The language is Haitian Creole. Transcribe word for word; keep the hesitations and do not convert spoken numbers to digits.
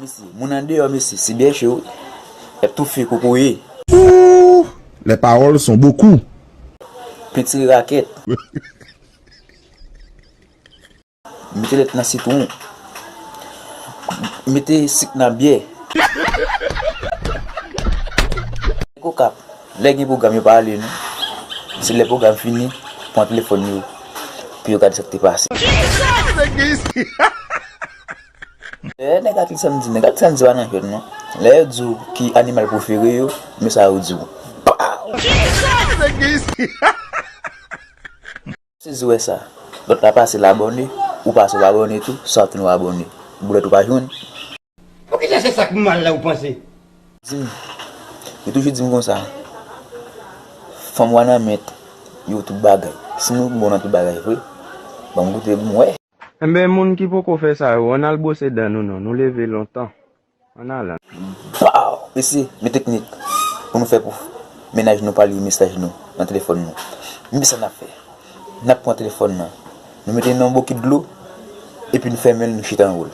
Mesye, moun andeyò, mesye, se byen cho wi. Y ap toufe kokoye. Ouh, les paroles sont beaucoup. Pentire rakèt. Mete lèt nan sitwon. Mete sik nan byè. Kokap, lè gen pwogram yo pa ale non. Se lè pwogram fini, pran telefòn yo pou yo gade sa k te pase. Lè nèg Atil Sandy, nèg Atil Sandy pa nan jwèt non. Lè yo di w ki animal prefere yo, men sa yo di w. Paw! Sezi wè sa. Lòt la pase l abòne, ou pase w abòne tou, sa w tounen w abòne. Boulèt ou pa jwenn. Poukisa se sa k mal la ou panse? Di m, yo toujou di m konsa. Fanm wanament, yo tout bagay. Si nou bon nan tout bagay vre, ban m goute pou m wè. Enben, moun ki poko fè sa yo, ann al bwose dan nou non, nou leve lontan. Ann al. Baw! Mesye, men teknik pou nou fè pou mennaj nou pa li mesaj nou nan telefòn nou. Men sa n ap fè. N ap pran telefòn nan, nou mete l nan yon bokit dlo, epi n fèmen l, nou chita anwo l.